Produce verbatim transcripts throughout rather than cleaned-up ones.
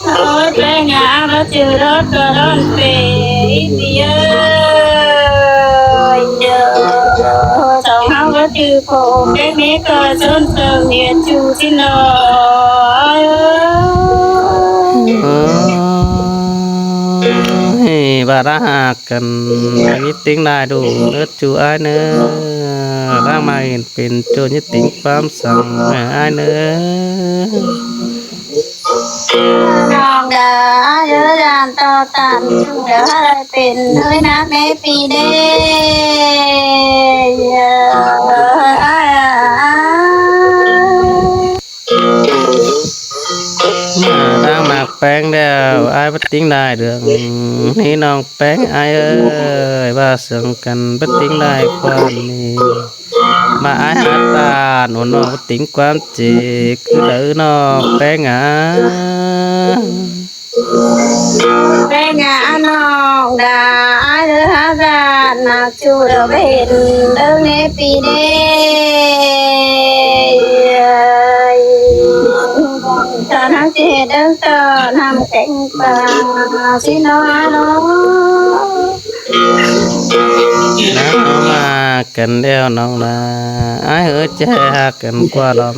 Ôi, ꞌpéng à, báu ꞌchư ꞌlọt ꞌcọ ꞌlón pê, ꞌpi ơi. Chong ꞌháu báu ꞌchư khổ, ꞌpéng ꞌmí ꞌcọ ꞌsốn sơng ꞌnhá ꞌchu ꞌchí ꞌnọ. Ôi, ꞌva ꞌlạ ꞌhặc căn, ꞌnhá ꞌtếng lai ꞌlụk ꞌnớ ꞌchu ải ꞌnớ. ꞌVáng ꞌmá ꞌhịn pên ꞌchu ꞌnhá ꞌtếng ꞌquám săng ải ꞌnớ. ꞌNọng đa ải ꞌhớ, dan ꞌto ꞌtan ꞌchu đa ải pên ꞌhới ꞌnặc ꞌnê ꞌpi đé. Ải à. ꞌVáng ꞌmá ꞌpéng đeo, ải báu ꞌtếng lai ꞌlư̆ng. ꞌNí ꞌnọng ꞌpéng ải ơi, ꞌva săng căn báu ꞌtếng lai ꞌquám ꞌnị. ꞌVa ải hák ꞌtan ôn ꞌnọng báu ꞌtếng ꞌquám ꞌchí, ꞌcứ đaư ꞌnọng ꞌpéng à. ꞌPéng à, ꞌnọng đa ải ꞌhớ, hák ꞌtan ꞌnặc ꞌchu đa báu hên ꞌlư̆ng ꞌnê ꞌpi đé. Ôi, ꞌtan ꞌhặc ꞌchí hên ꞌlư̆ng ꞌtọn ꞌnặm kéng pang ꞌchí ꞌnọ ꞌnớ. ꞌNắm ꞌmá căn đeo ꞌnọng đa ải ꞌhớ, ꞌchí hák căn ꞌquá ꞌlom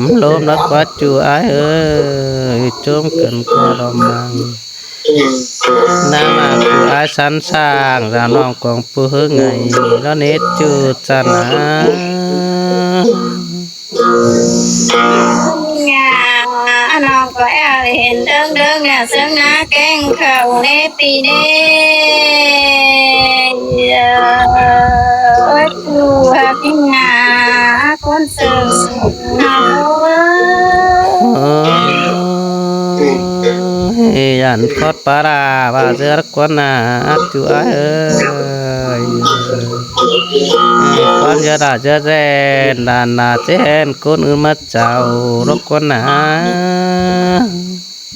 ꞌlốm ꞌlọt ꞌquá ꞌchu ải ơi, ꞌchốm căn ꞌquá ꞌlom ꞌmắn. ꞌNắm ꞌmá ꞌchu ải sẵn sàng, dao ꞌnọng cuông ꞌpú ꞌhứ ꞌngai, ꞌlọt ꞌnê ꞌchu chăn à. ꞌNọng ꞌcọ eo hên ꞌlư̆ng ꞌlư̆ng ꞌnhá ꞌsướng ꞌná kéng khảu ꞌnê ꞌpi đé. Ôi, ꞌchu ꞌhặc ꞌnhá ꞌcốn sơng ꞌnọ. Ôi, dản khót pá đa ꞌva ꞌdứa ꞌcốn ꞌnạ, ꞌchu ải ơi. Ôi, ꞌcốn ꞌdứa đa ꞌdứa đen, đản đa ꞌchí hên ꞌcốn ứn ꞌmá chảu ꞌlọt ꞌcốn ꞌnạ.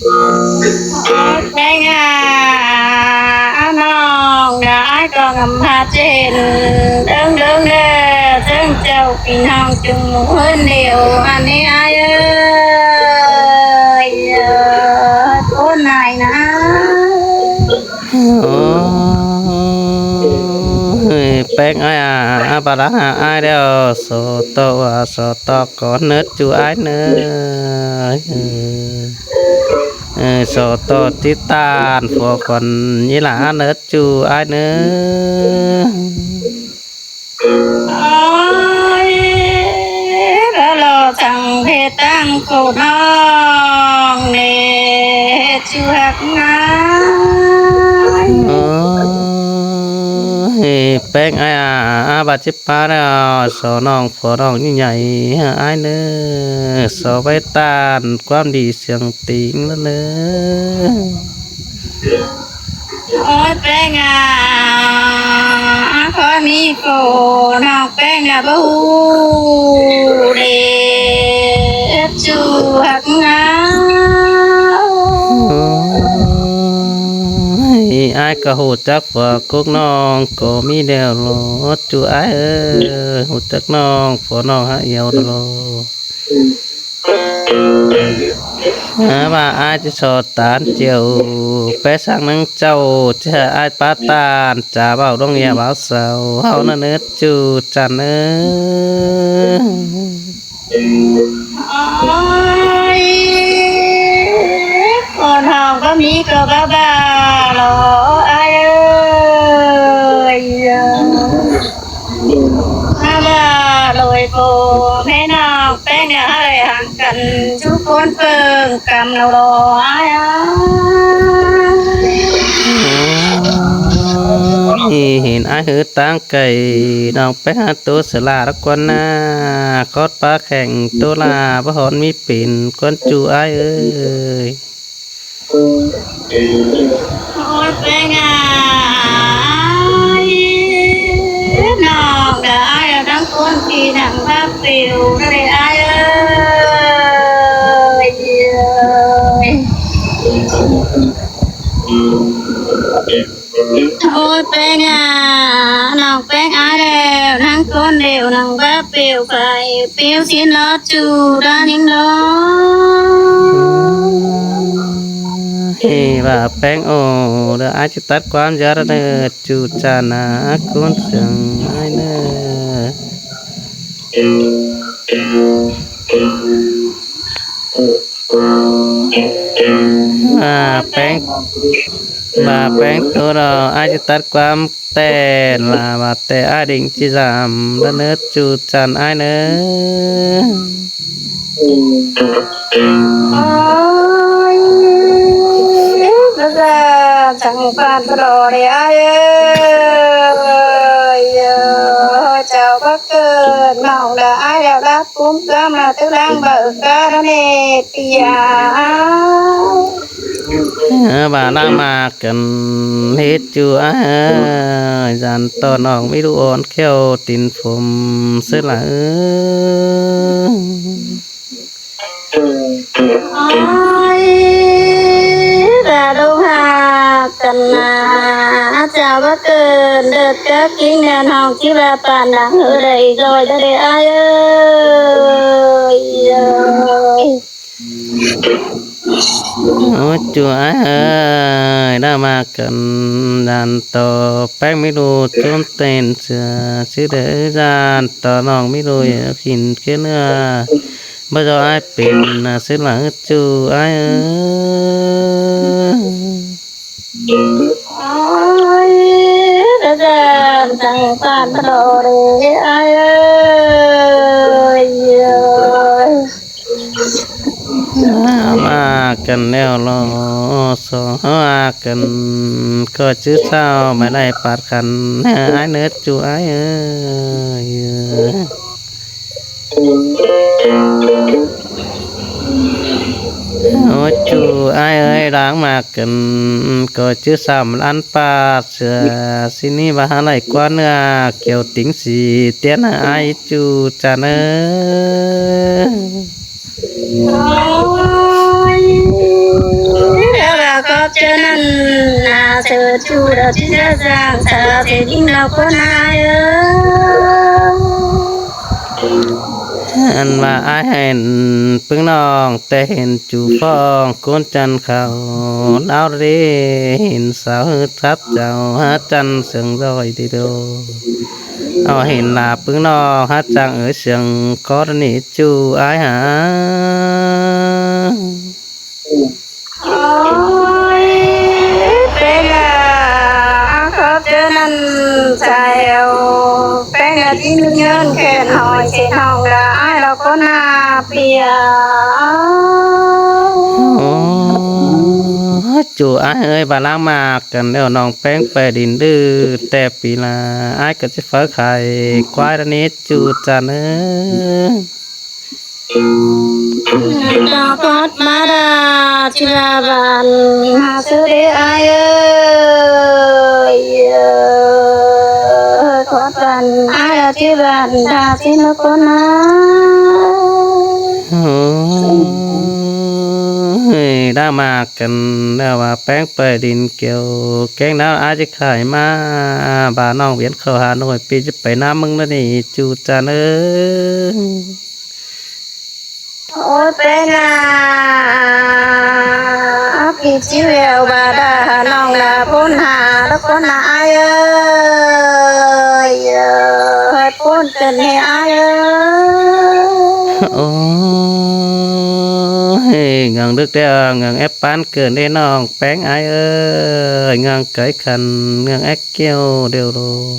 Ôi, ꞌpéng à, ꞌnọng đa ải ꞌcọ ngắm hák ꞌchí hên ꞌlư̆ng ꞌlư̆ng đé, ꞌsướng chảu ꞌpi ꞌnọng ꞌchu ꞌhướn điêu ꞌnặn ꞌnị ải ơi. Ôi, ꞌcốn ꞌnị ꞌnạ. Ôi, ꞌpéng ải à, ꞌva ꞌlạ ꞌhặc ải đeo, so ꞌtọ ꞌva so ꞌtọ ꞌcọ ꞌnớ ꞌchu ải ꞌnớ. Ôi, so ꞌtọ ꞌtí ꞌtan phua khuôn ꞌnị ꞌlạ ꞌnớ ꞌchu ải ꞌnớ. Ôi, ꞌva lo thăng phết ꞌtáng ꞌcốn ꞌnọng ꞌnê, ꞌchu ꞌhặc ꞌngai. Ôi, ꞌpéng ải à, ꞌva ꞌchí pá đeo, so ꞌnọng phua ꞌnọng ꞌnị ꞌnhạy ải ꞌnớ, so ꞌvạy ꞌtan ꞌquám đi siêng ꞌtếng ꞌnớ. Ôi, ꞌpéng à, ꞌkhói ꞌmí ꞌcọ ꞌnọng ꞌpéng ꞌnạ báu ꞌhụ đé, ꞌchu ꞌhặc ꞌngai. Ôi, ải ꞌcọ ꞌhụ chắc phua cốc ꞌnọng ꞌcọ ꞌmí đeo lo, ꞌchu ải ơi, ꞌhụ chắc ꞌnọng phua ꞌnọng hák yau lo. Ơ, ꞌva ải ꞌchí so ꞌTan ꞌchịu pé ꞌsướng ꞌnưng ꞌchạu, ꞌchí hảư ải pá ꞌTan chả ꞌvạu ꞌlống ꞌnhá ꞌvạu sau ꞌháu ꞌnặn ꞌnớ ꞌchu chăn ꞌnớ. Ôi, ꞌcốn ꞌhọng báu ꞌmí ꞌcọ báu báu lo ải ơi. Báu báu lo ꞌcốn ꞌmá ꞌnọng ꞌpéng ꞌnạ ꞌhới hăng căn ꞌchu ꞌcốn ꞌpơng căm lo lo ải à. Ôi, hên ải ꞌhứ ꞌtáng cay, ꞌnọng ꞌpéng hák ꞌtố sả ꞌlạ ꞌlọt ꞌcốn ꞌnạ, khót pá kheng ꞌtố ꞌlạ báu hón ꞌmí pên ꞌcốn ꞌchu ải ơi. Ôi, ꞌpéng à, ꞌnọng đa ải ꞌnhắng ꞌcốn ꞌpi nẳng báp phiu ꞌnớ ải ơi. Ôi, ꞌpéng à, ꞌnọng ꞌpéng ải đeo, ꞌnhắng ꞌcốn đeo nẳng báp phiu, phải phiu ꞌsịn ꞌlọt ꞌchu đa ꞌnhính lo. Ê, ꞌva ꞌPéng ổ, đa ải ꞌchí tắt ꞌquám dá đa ꞌnớ, ꞌchu ꞌchan ꞌcốn sương ải ꞌnớ. ꞌVa ꞌPéng, ꞌva ꞌPéng ꞌtố đa ải ꞌchí tắt ꞌquám ꞌtẹ, ꞌla ꞌva ꞌtẹ ải đing ꞌchí dăm đa ꞌnớ, ꞌchu ꞌchan ải ꞌnớ. Ôi, ꞌva dăm chắng păn ꞌtẹ ꞌló đé ải ơi. Chảu báu ꞌcợn ꞌnọng đa ải đao đáp cúm cắm ꞌna tứ ꞌláng báu cá đa ꞌnê ꞌtẹ. ꞌVa ꞌláng ꞌmá căn ꞌhế ꞌchu ải ơi, dản ꞌtọ ꞌnọng ꞌmí ꞌlụk ón kheo tin phôm ꞌsứ ꞌla ới. Ôi, ꞌva ꞌlụk ꞌhặc căn ꞌna, chảu báu ꞌcợn đợt cá king ꞌnặn ꞌhọng ꞌchí ꞌva păn đang hơ đảy ꞌdội đa đé ải ơi. Ôi, ꞌchu ải ơi, ꞌláng ꞌmá căn dản ꞌtọ ꞌPéng ꞌmí ꞌlụk ꞌchốm tên ꞌsứa ꞌsứ đé, dản ꞌtọ ꞌnọng ꞌmí ꞌlụk kin ꞌkhến ꞌnớ. Báu do ải pên ꞌsứ ꞌla ꞌchu ải ơi. Ôi, ꞌva dăm chắng păn ꞌtẹ ꞌló đé ải ơi. ꞌVa ꞌmá căn ꞌnéo ꞌló, so ꞌhặc căn ꞌcọ ꞌchứ sau ꞌmá đảy pắt căn ải ꞌnớ, ꞌchu ải ơi. Ôi, ꞌchu ải ơi, ꞌláng ꞌmá căn ꞌcọ ꞌchứ sau ꞌmá lăn pắt ꞌsứa ꞌsứ ꞌnị ꞌva hák đảy ꞌquá ꞌnớ, kiêu tính sí ꞌtiến ải ꞌchu ꞌchan ới. Ôi, ꞌva khóp ꞌchớ ꞌnặn ꞌna, ꞌsớ ꞌchu đao ꞌchí dá dang sa ꞌsớ ꞌchí đao ꞌcốn ải ới. Ăn ꞌva ải hên ꞌpứng ꞌnọng ꞌtẹ hên ꞌchu phong ꞌcốn chăn khảu đao đé, hên sau hư sắp chảu hák chăn sương ꞌdội đi đô. Au hên ꞌla ꞌpứng ꞌnọng hák chăn ới sương ꞌcó đa ꞌnị ꞌchu ải hả. Ôi, ꞌpéng à, khóp ꞌchớ ꞌnặn sai eo, ꞌpéng à ꞌchí ꞌmí nhơn khen hỏi sên hỏng đa ải ꞌló ꞌcốn ꞌna ꞌpưa. Ôi, ꞌchu ải ơi, ꞌva ꞌláng ꞌmá căn ꞌnéo ꞌnọng ꞌpéng pay đin đứ ꞌtẹ pi ꞌla, ải ꞌcọ ꞌchí phaư khai ꞌquá đa ꞌnị ꞌchu chăn ới. Tao khót ꞌmá đa ꞌchí ꞌva bản hák ꞌsứ đé ải ơi. Khót bản ải đa ꞌchí bản đa ꞌchí ꞌnớ ꞌcốn ꞌna. Ôi, ꞌláng ꞌmá căn ꞌva ꞌpéng pay đin kiêu kéng ꞌnáo ải ꞌchí khai ꞌmá, ꞌva ꞌnọng Việt khảu Hà Nội pi ꞌchí pay ꞌnám ꞌmướng ꞌnớ ꞌnị ꞌchu chăn ới. Ôi, ꞌpéng à, pi ꞌchí ꞌvẹo ꞌva đa ꞌnọng đa ꞌpốn hả ꞌló ꞌcốn ꞌna ải ơi. Ôi, ꞌpốn căn ꞌnị ải ơi. Ôi, ꞌnhắng đứk đé, ꞌnhắng ép pán ꞌcợn đé ꞌnọng ꞌpéng ải ơi, ꞌnhắng cáy khăn, ꞌnhắng ép kiêu điêu đô.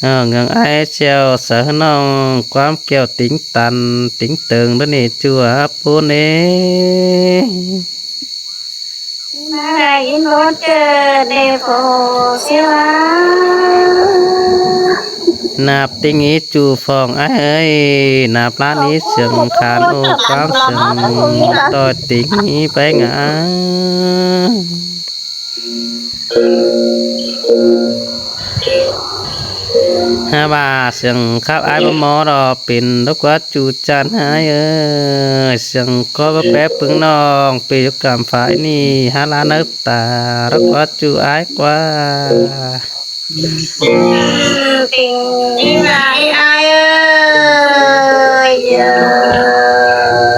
Ờ, ꞌnhắng ải ép ꞌcheo sa ꞌnọng ꞌquám kiêu tính tăn, tính tơng đa ꞌnị ꞌchu ải ꞌpốn ꞌnị. Ná đảy in ꞌpốn ꞌcợn đé phô ꞌsứ ꞌva. Nạp tính ꞌnị ꞌchu phong ải ơi, nạp ꞌláng ꞌnị sương khăn ô ꞌquám sương ꞌtoi tính ꞌnị ꞌpéng à. Hák ꞌva sương khắp ải báu ꞌmo đo pên ꞌló ꞌquá ꞌchu chăn ải ơi, sương ꞌcó báu pé ꞌpứng ꞌnọng pi dú cảm phải ꞌnị hák ꞌláng ꞌnớ ta ꞌló ꞌquá ꞌchu ải ꞌquá. Tính ꞌnị ꞌva ải ơi, ơi,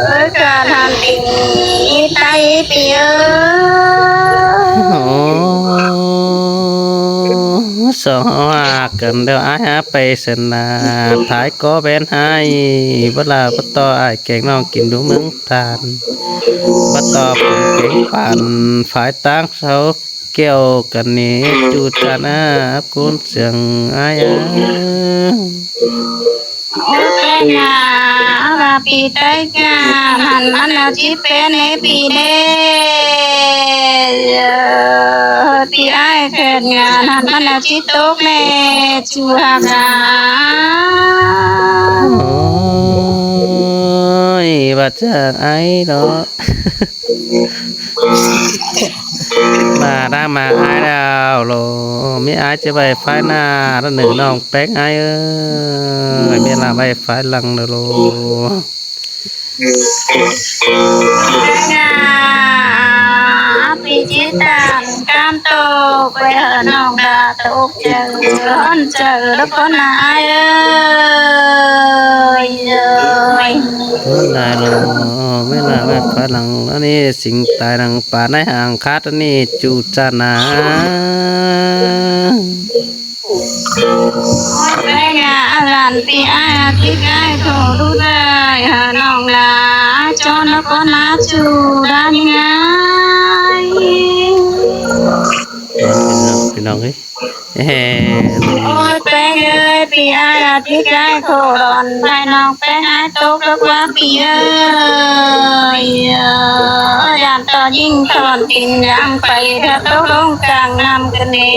ꞌcọ hăn tính ꞌnị tai pi Ơ. Ơ, song hák căn đéo ai hả pay sân nà, thái có bén hai, bắt là bắt to ai kẹng nong kín đu mướng than, bắt to phung kẹng pàn, phái táng sáu kẹo căn ní, chu chan á, áp cún siêng ai á. Ôi, pé ngà, và pì tây ngà, hẳn ăn là chip pé nế pì đê. Ờ, pì ai khẹt ngà, hẳn ăn là chip tốt nế, chu hạc à. Ôi, bà chàng ai đó. Mà đang mà ai đào lô, mi ai chứ bày phái nà, đó nửa nòng péng ai ơi, mi là bày phái lăng đào lô. Pì chí tàn cam tô, quay hở nòng đà tô, chờ, hôn chờ, đó con là ai ơi, ơi. Con đài lô, mi là bày phái lăng, đó nế, Sing tai năng pá nái hang khát ni chu chăn na. Ôi, bé ngà, a làn pì ai, a kí cái khổ đu rai, hả nòng là, cho nó có má chu đa ni ngai. Pì nòng, pì nòng ấy. Ôi, pé ơi, pì ai, a kí cái khổ đòn, bai nòng pé ai, tố cơ quá pì ơi. Ơ, dàn to dinh thòn, tin dáng pay, theo tố đông càng năm cân nè.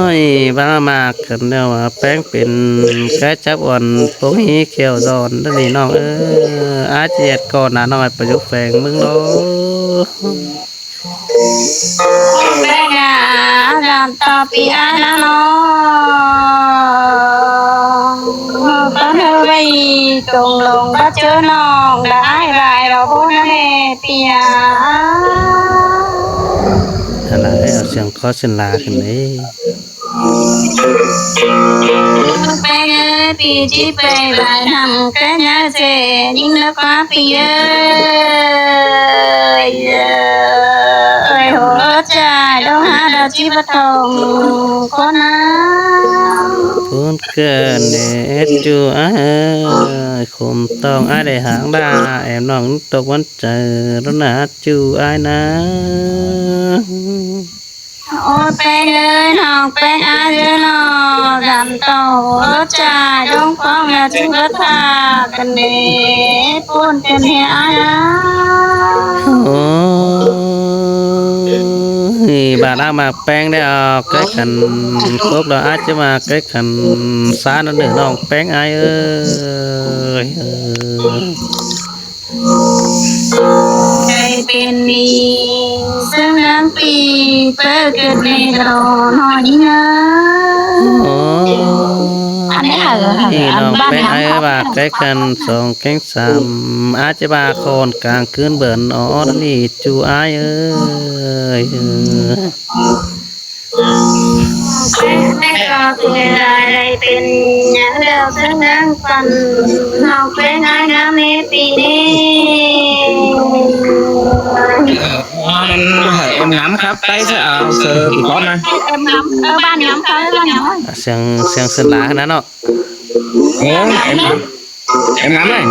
Ôi, ba mạc cần đâu mà pé pên cái chấp ổn, bóng hí kẹo giòn, đó thì nòng, ơ, á, chết con, à, nòng, phải, phải, phải, mưng đó. Bé ngà, dàn to pì ai na nó. Con hơi bay, công lông bắt chớ nòng, đã ai rai, đó bố nó nè, pì à. Hả là, ấy, ở trường có xin là cái đấy. Bé ơi, pì chí pay bai năm, cái nhà xe, những nó có pì ơi. Ơi, hổ lốt chai, đông hả, đó chí bắt thông, con à. Phun cơn để chu ai ơi, khum tông ai để háng đa, em nòng tộc vẫn trời, đó là chu ai na. Ôi, pé ơi, nòng pé ai ơi, nó gắn tàu, ơ, chai, đông phong là chu bất tha, cần để, phun cần để ai à. Ôi, bà đã mà peng đấy à, cái khăn cốc đó ác chứ mà cái khăn xa nó nửa nòng peng ai ơi. Cái bên đi, sương nắng pì, bơ kẹt mẹ đó, nó đi nhá. Ôi. Ăn đấy hả, hả, thì ăn nó ban peng ngắm ai khắp bà hả? Cái khăn song kén sàm, ác chứ bà khôn càng cướn bẩn ó đi chu ai ơi. Bé có tuổi đời đây bên nhà đâu xứng đáng phần, học bé nói ngắm mê pì đi. Ăn hả em ngắm khắp tay chứ, à, sơ thì có mà. Em ngắm, ơ, ban ngắm khắp, ban ngắm. À, siêng, siêng Sơn La hả nó? Ủa, em ngắm. Em ngắm này.